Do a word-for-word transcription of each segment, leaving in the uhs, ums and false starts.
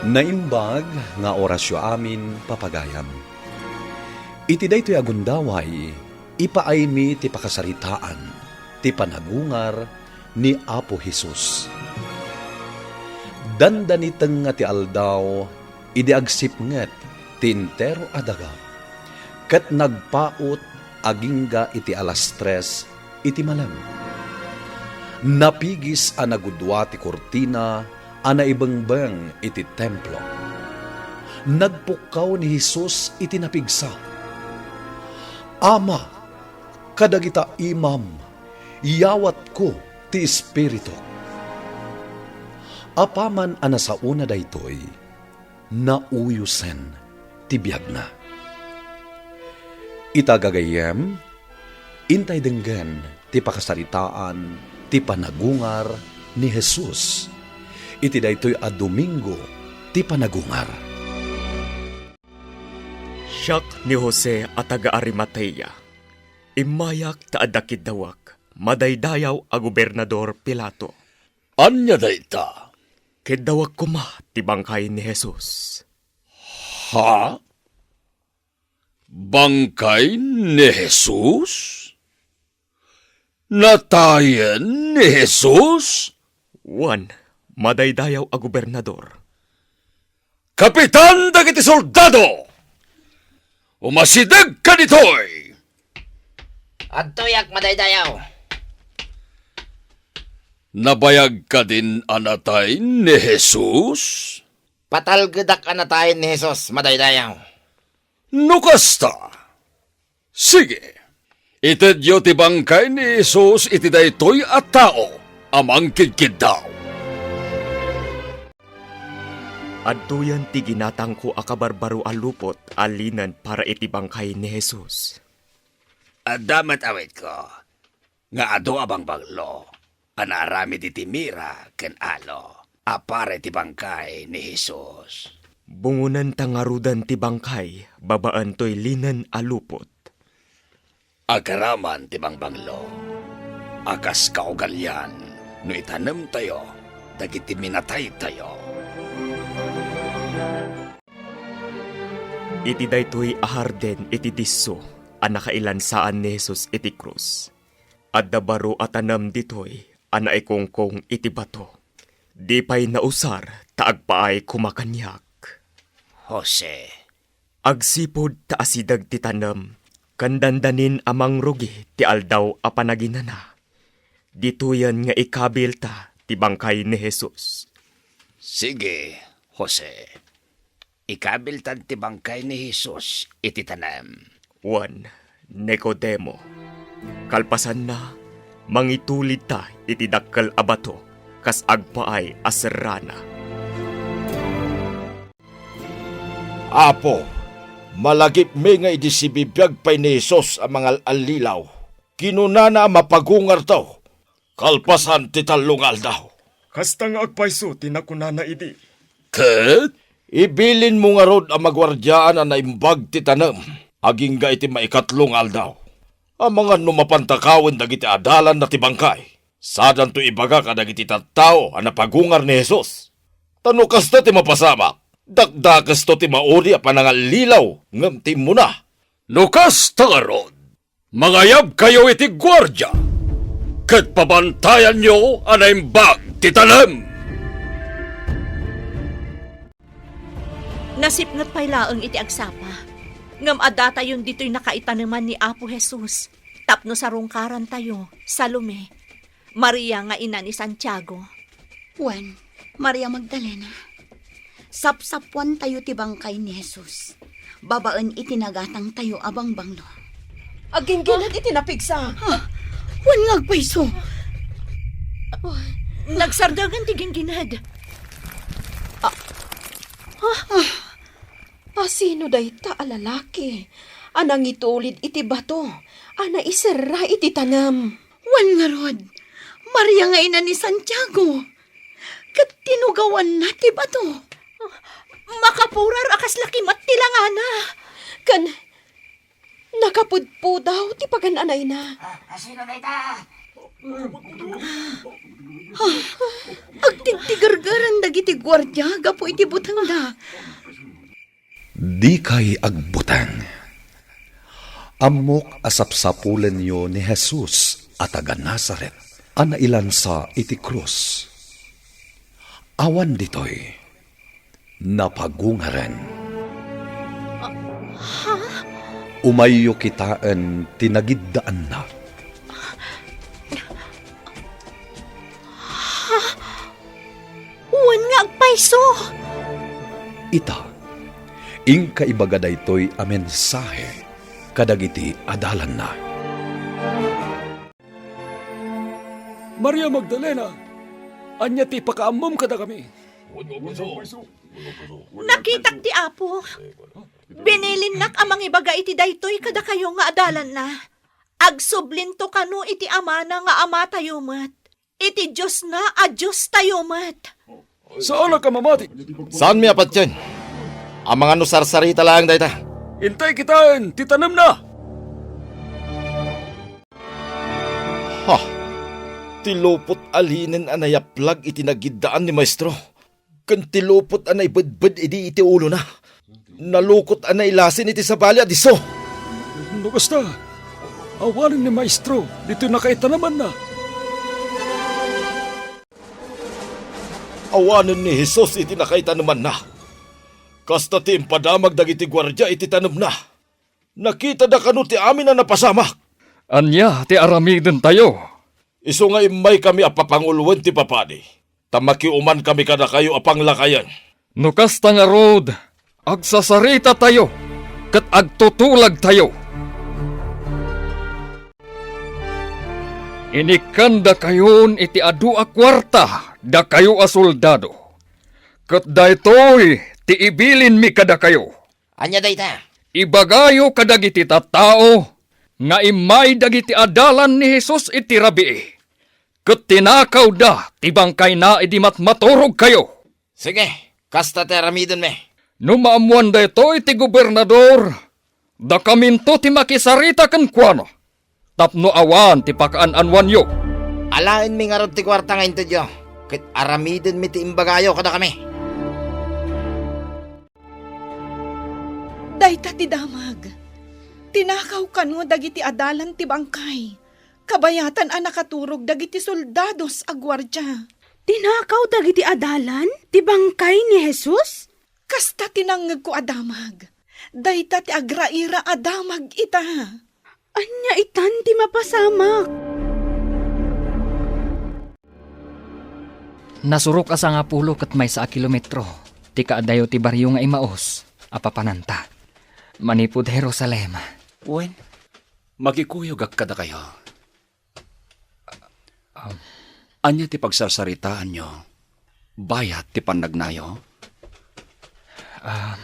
Naimbag nga orasyo amin, papagayam. Iti daytoy a gundaway, ipaaymi ti pakasaritaan ti panagungar ni Apo Jesus. Dandanitengnga ti aldaw idi agsipnget ti entero a daga, ket nagpaut agingga iti alas tres iti malem. Napigis a nagudua ti kurtina a naibengbeng iti templo. Nagpukkaw ni Jesus iti napigsa, "Ama, kadagita imam, yawatko ti espirituk." Apaman a nasaona daytoy, nauyosen ti biagna. Ita gagayyem, intay denggen ti pakasaritaan ti panagungar ni Jesus iti daytoy a Domingo ti Panagungar. Siak ni Jose a taga-Arimatea. Immayak ta adda kiddawek, madaydayaw a Gobernador Pilato. Ania dayta? Kiddawek koma ti bangkay ni Jesus. Ha? Bangkay ni Jesus? Natayen ni Jesus? Wen, madaydayaw a gobernador. Kapitan dagiti soldado! Umasidegka ditoy! Adtoyak, madaydayaw. Nabayag kadin a natay ni Jesus? Patalgedak a natayen ni Jesus, madaydayaw. No kasta, sige, itedyo ti bangkay ni Jesus iti daytoy a tao a mangkidkiddaw. Adtoyen ti ginatangko a kabarbaro a lupot a linen para iti bangkay ni Jesus. Adda met awitko nga adu a bangbanglo a naaramid iti mira ken alo a para iti bangkay ni Jesus. Bungonenta ngaruden ti bangkay babaen toy linen a lupot. Agaraman ti bangbanglo a kas kaugalian no itanemtayo dagiti minataytayo. Iti daytoy a hardin iti disso a nakailansaan ni Jesus iti krus, adda baro a tanem ditoy a naikungkong iti bato. Di pay nausar ta agpaay koma kaniak. Jose. Agsipud ta asideg ti tanem, ken dandanin a mangrugi ti Aldaw a Panaginana, ditoyen nga ikabilta ti bangkay ni Jesus. Sige, Jose. Ikabiltan ti bangkay ni Jesus iti tanem. Wen, Nicodemo. Kalpasanna, mangitulidta iti dakkel a bato kas agpaay a serrana. Apo, malagipmi nga idi sibibiag pay ni Jesus a mangal-allilaw, kinunana a mapagungarto kalpasan ti tallo nga aldaw. Kasta nga agpayso ti nakunana idi. Ket? Ibilinmo ngarud a maguardiaan a naimbag ti tanem agingga iti maikatlo nga aldaw, amangan no mapantakawen dagiti adalanna ti bangkay, sadanto ibaga kadagiti tattao a napagungar ni Jesus. Ta no kasta ti mapasamak, dakdakesto ti maudi a panangallilaw ngem ti immuna. No kasta ngarud, mangayabkayo iti guardia, ket pabantayanyo a naimbag ti tanem. Nasipnget pay laeng iti agsapa, ngem addatayon ditoy nakaitaneman ni Apo Jesus tapno sarungkarantayo, Salome, Maria nga ina ni Santiago. Wen, Maria Magdalena. Sapsappuantayo ti bangkay ni Jesus babaen iti nagatangtayo a bangbanglo. Agginggined iti napigsa. Ah, wen nga agpayso. Nagsardengen ti ginggined. Ah, ah, asino dayta a lalaki a nangitulid iti bato a naiserra iti tanem? Wen ngarud, Maria nga ina ni Santiago, ket tinugawanna ti bato. Makapurar a kasla kimat ti langana. Ken nakapudpudaw ti pagan-anayna. Ah, asino dayta? Agtigtigergeren dagiti guardia gapu iti butengda. Dikay agbuteng. Ammok a sapsapulenyo ni Jesus a taga Nazaret a nailansa iti krus. Awan ditoy, napagungaren. Ha? Umayyo kitaen ti nagiddaanna. Ha? Wen nga agpayso! Ita, inka ibaga daytoy a mensahe kadagiti adalanna. Maria Magdalena, ania ti ipakaammom kadakami? Nakitak ti Apo. Binilinnak a mangibaga iti daytoy kadakayo nga adalanna. Agsublinto kano iti Amana nga Amatayo met, iti Diosna a Diostayo met. Saanak a mamati. Saanmi a patien. Amangan no sarsarita laeng dayta. Intay kitaen ti tanemna. Ha! Ti lupot a linen a nayaplag iti nagiddaan ni Maestro, ken ti lupot a naibedbed idi iti ulona. Nalukot a nailasin iti sabali a disso. No kasta, awanen ni Maestro ditoy nakaitanamanna. Awanen ni Jesus iti nakaitanemanna. Kasta ti impadamag dagiti guardia iti tanemna. Nakitada kano ti amin a napasamak. Ania ti aramidentayo? Isu nga immaykami a papanguloen ti papadi, ta makiumankami kadakayo a panglakayen. No kasta ngarud, agsasaritatayo ket agtutulagtayo. Inikkandakayon iti adu a kuarta dakayo a soldado, ket daytoy ti ibilinmi kadakayo. Ania dayta? Ibagayo kadagiti tattao nga immay dagiti adalan ni Jesus iti rabii, ket tinakawda ti bangkayna idi matmaturogkayo. Sige, kasta ti aramidenmi. No maammoan daytoy ti gobernador, dakaminto ti makisarita kenkuana tapno awan ti pakaananwanyo. Alaenmi ngarud ti kuarta nga intedyo, ket aramidenmi ti imbagayo kadakami. Dayta ti damag. Tinakaw kano dagiti adalan ti bangkay, kabayatan a nakaturog dagiti soldados a guardia. Tinakaw dagiti adalan ti bangkay ni Jesus? Kasta ti nangngegko a damag. Dayta ti agraira a damag ita. Ania itan ti mapasamak? Nasurok a sangapulo ket maysa a kilometro ti kaadayo ti barrio nga Emaus a papananta, manipud Jerusalem. Wen, makikuyogak kadakayo. Um, Ania ti pagsarsaritaanyo bayat ti pannagnayo? Um,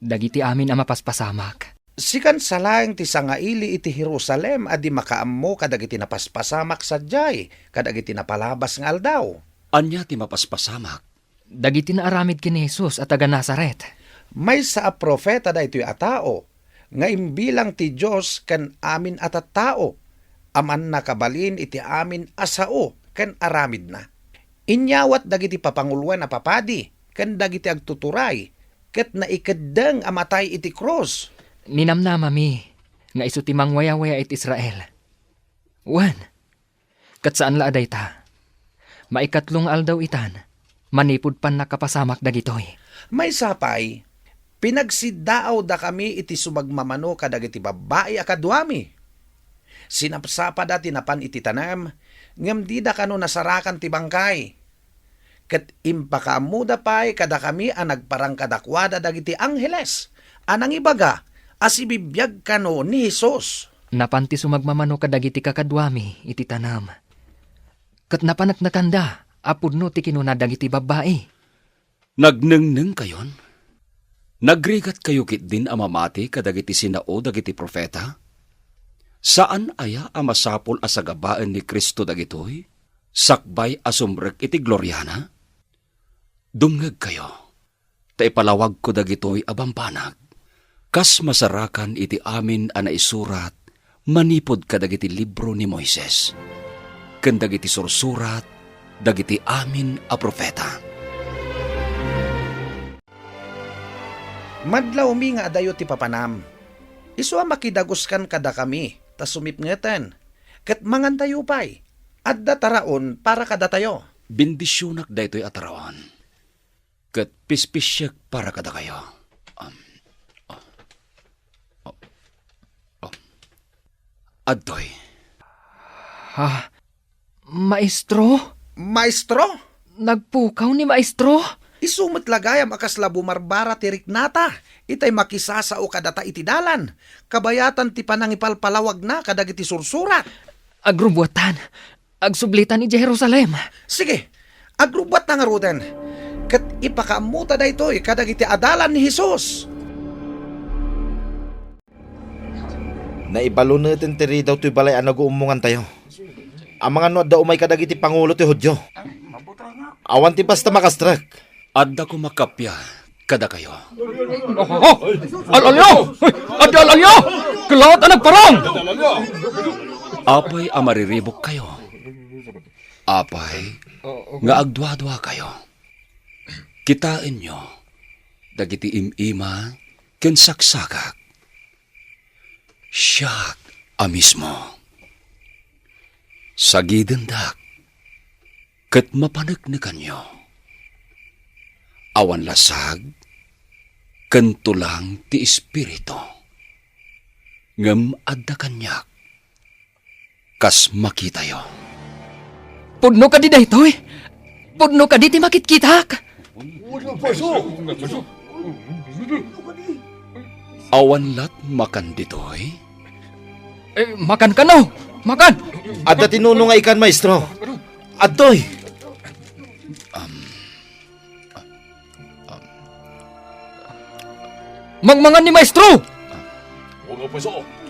dagiti amin a mapaspasamak. Sikan sa laeng ti sangaili iti Jerusalem a di makaammo kadagiti napaspasamak sadiay kadagiti napalabas nga aldaw. Ania ti mapaspasamak? Dagiti naaramid ken ni Jesus a taga Nazaret. Maysa a profeta daytoy a tao nga imbilang ti Dios ken amin a tattao a mannakabalin iti amin a sao ken aramidna. Inyawat dagiti papanguloen a papadi ken dagiti agtuturay ket naikeddeng a matay iti krus. Ninamnamami nga isu ti mangwayawaya iti Israel. Wen, ket saan la a dayta. Maikatlo nga aldaw itan, manipud pannakapasamak dagitoy. Maysa pay, pinagsiddaawdakami iti sumagmamano kadagiti babbai a kaduami. Sinapsapada ti napan iti tanem, ngem dida kano nasarakan ti bangkay. Ket impakaammoda pay kadakami a nagparang kadakuada dagiti angheles a nangibaga a sibibiag kano ni Jesus. Napan ti sumagmamano kadagiti kakaduami iti tanem, ket napaneknekanda a pudno ti kinuna dagiti babbai. Nagnengnengkayon? Nagrigatkayo ketdin a mamati kadagiti sinao dagiti profeta? Saan aya a masapul a sagabaen ni Cristo dagitoy, sakbay a sumrek iti gloriana? Dumngegkayo, ta ipalawagko dagitoy a bambanag, kas masarakan iti amin a naisurat manipud kadagiti libro ni Moises. ken dagiti sursurat dagiti amin a profeta. Madlawmi nga adayo ti papanam. Isu a makidaguskan kadakami ta sumipngeten, ket mangantayo pay. Adda taraon para kadatayo. Bendisionak daytoy a taraon, ket pispisiek para kadakayo. Um, oh, oh, oh. Adtoy. Ha? Maestro? Maestro? Nagpukaw ni Maestro? Isu met la gayam a kasla bumarbara ti riknata, itay makisasao kadata iti dalan, kabayatan ti panangipalpalawagna kadagiti sursurat. Agrubbuatan. Agsublitan idiay Jerusalem. Sige, agrubbuatna ngaruden, ket ipakaammota daytoy kadagiti adalan ni Jesus. Naibaloneten ti ridaw toy balay a naguummongantayo. Amangan no adda umay kadagiti pangulo ti Judio. Awan ti basta makastrek. Adda koma kappia kadakayo. Oh, al-alyo! Hoy, adda al-alyo! Kellat a nagparang! Apay a mariribukkayo? Apay nga agduaduakayo? Kitaenyo dagiti im-ima ken saksakak. Siak a mismo. Sagidendak ket mapaneknekanyo. Awan lasag ken tulang ti Espiritu, ngem adda kaniak kas makitayo. Pudno kadi daytoy? Pudno kadi ti makitkitak? Awan lat makan ditoy? Eh, makan kano? Makan! Adda ti nuno nga ikan, Maestro. Adtoy. Mangmangan ni Maestro!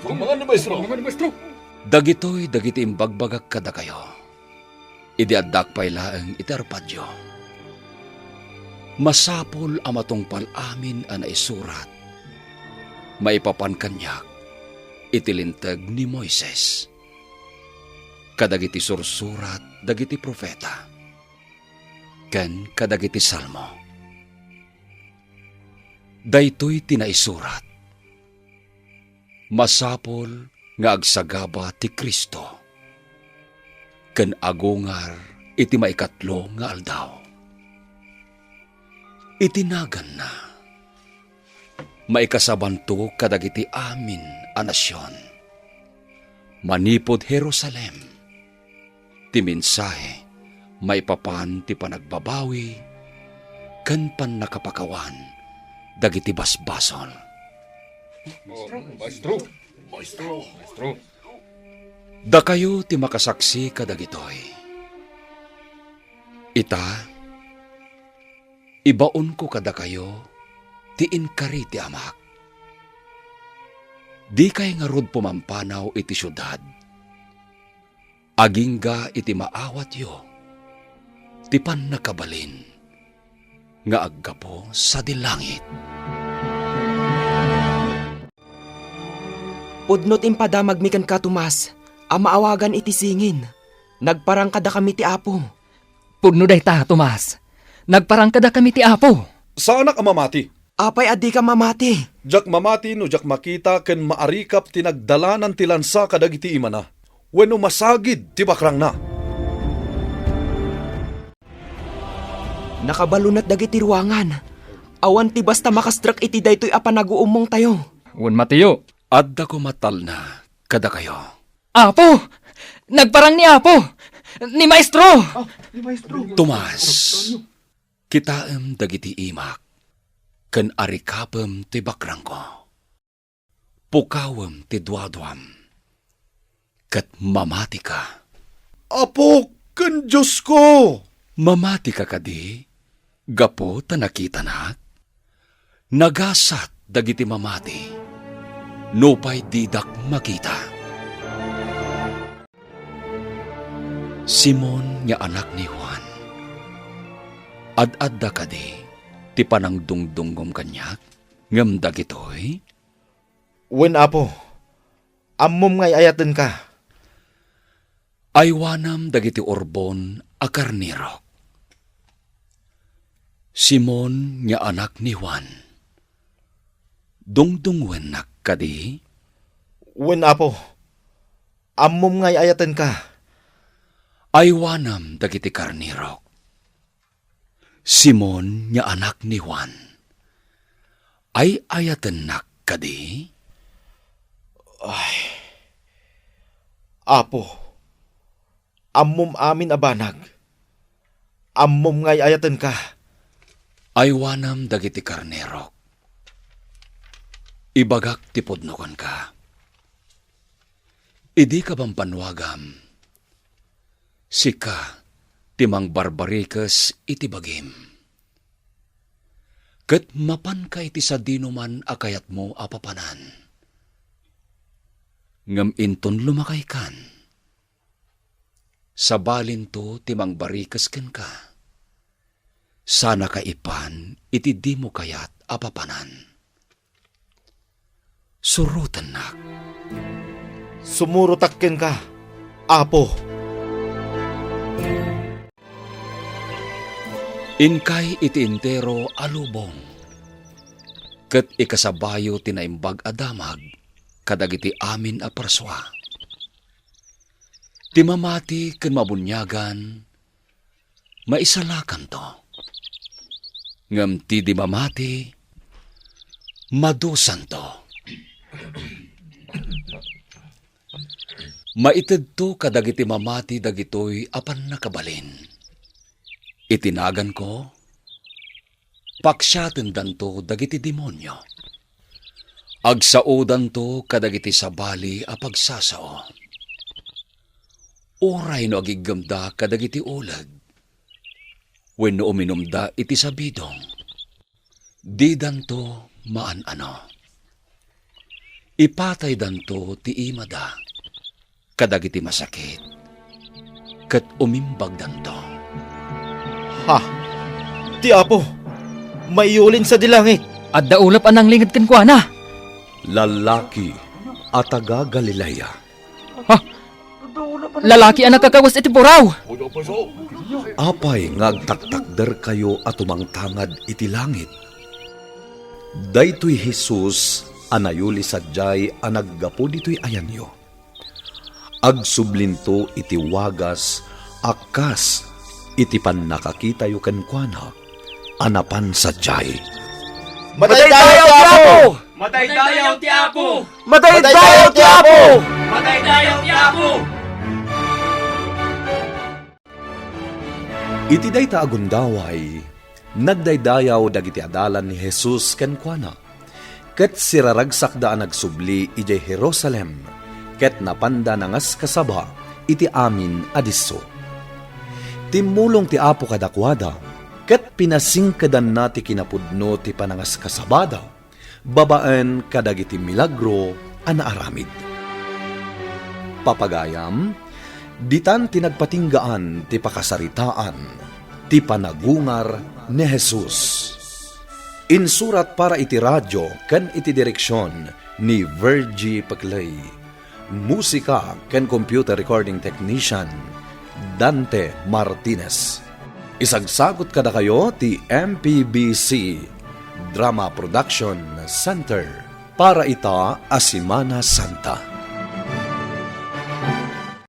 Mangmangan ni Maestro! Dagitoy dagiti imbagbagak kadakayo idi addak pay laeng iti arpadyo. Masapul a matungpal amin a naisurat maipapan kaniak iti Linteg ni Moises, kadagiti sursurat dagiti profeta, ken kadagiti Salmo. Daytoy ti naisurat: Masapul nga agsagaba ti Cristo ken agungar iti maikatlo nga aldaw. Iti naganna, maikasabanto kadagiti amin a nasion, manipud Jerusalem, ti mensahe maipapan ti panagbabawi ken pannakapakawan dagiti basbasol. Maestro! Maestro! Maestro! Dakayo ti makasaksi kadagitoy. Ita, ibaonko kadakayo ti inkari ti Amak. Dikay ngarud pumampanaw iti siudad, agingga iti maawatyo ti pannakabalin nga aggapu sadi langit. Pudno ti impadamagmi kenka, Tomas, a maawagan iti singin. Nagparang kadakami ti Apo. Pudno dayta, Tomas. Nagparang kadakami ti Apo. Saanak a mamati. Apay a dika mamati? Diak mamati no diak makita ken maarikap ti nagdalanan ti lansa kadagiti imana, wenno masagid ti bakrangna. Nakabalonat dagiti ruangan. Awan ti basta makastrek iti daytoy a panaguummongtayo. Wen matiyo. Adda koma talna kadakayo. Apo! Nagparang ni Apo! Ni Maestro! Ah, ni Maestro! Tomas, kitaem dagiti imak, ken arikapem ti bakrangko. Pukawem ti duaduam, ket mamatika. Apok ken Diosko! Mamatika kadi gapu ta nakitanak? Nagasat dagiti mamati nupay didak makita. Simon nga anak ni Juan, ad-adda kadi ti panangdungdungngom kaniak ngem dagitoy? Wen, Apo, ammom nga ay-ayatenka. Aywanam dagiti urbon a karnerok. Simon nga anak ni Juan, dungdungngoennak kadi? Wen, Apo. Ammom nga ay-ayatenka. Aywanam dagiti karnerok. Simon nga anak ni Juan, ay-ayatennak kadi? Ay, Apo, ammom amin a banag. Ammom nga ay-ayatenka. Aywanam dagiti karnerok. Ibagak ti pudno kenka. Idi kabambannuagam, sika ti mangbarbarikes iti bagim. Ket mapanka iti sadinoman a kayatmo a papanan. Ngem inton lumakaykan, sabalinto ti mangbarikes kenka. Sanaka ipan iti dimo kayat a papanan. Surotennak. Sumurotak kenka, Apo. Inkay iti entero a lubong, ket ikasabayo ti naimbag a damag kadagiti amin a parsua. Ti mamati ken mabuniagan, maisalakanto. Ngem ti di mamati, madusanto. Maitedto kadagiti mamati dagitoy a pannakabalin. Iti naganko, paksiatendanto dagiti demonio. Agsaodanto kadagiti sabali a pagsasao. Uray no agiggemda kadagiti uleg, wenno uminumda iti sabidong, didanto maan-ano. Ipataydanto ti imada kadagiti masakit, ket umimbagdanto. Ha! Ti Apo, maiyulin sadi langit. Adda ulep a nanglinged kenkuana. Lalaki a taga-Galilea. Ha? Lalaki a nakakawes iti puraw! Apay nga agtaktakderkayo a tumangtangad iti langit? Daytoy Jesus a nayuli sadiay a naggapu ditoy ayanyo. Agsublinto iti wagas a kas iti pannakakitayo kenkuana a napan sadiay. Madaydayaw ti Apo! Madaydayaw ti Apo! Madaydayaw ti Apo! Madaydayaw ti Apo! Iti dayta a gundaway, nagdaydayaw dagiti adalan ni Jesus kenkuana, ket siraragsakda a nagsubli idiay Jerusalem, ket napanda nangaskasaba iti amin a disso. Timmulong ti Apo kadakuada, ket pinasingkedanna ti kinapudno ti panangaskasabada babaen kadagiti milagro a naaramid. Papagayam, ditan ti nagpatinggaan ti pakasaritaan ti panagungar ni Jesus. Insurat para iti radio ken iti direksion ni Virgie Peclay. Musika ken computer recording technician, Dante Martinez. Isagsagut kadakayo ti M P B C Drama Production Center para ita a Semana Santa.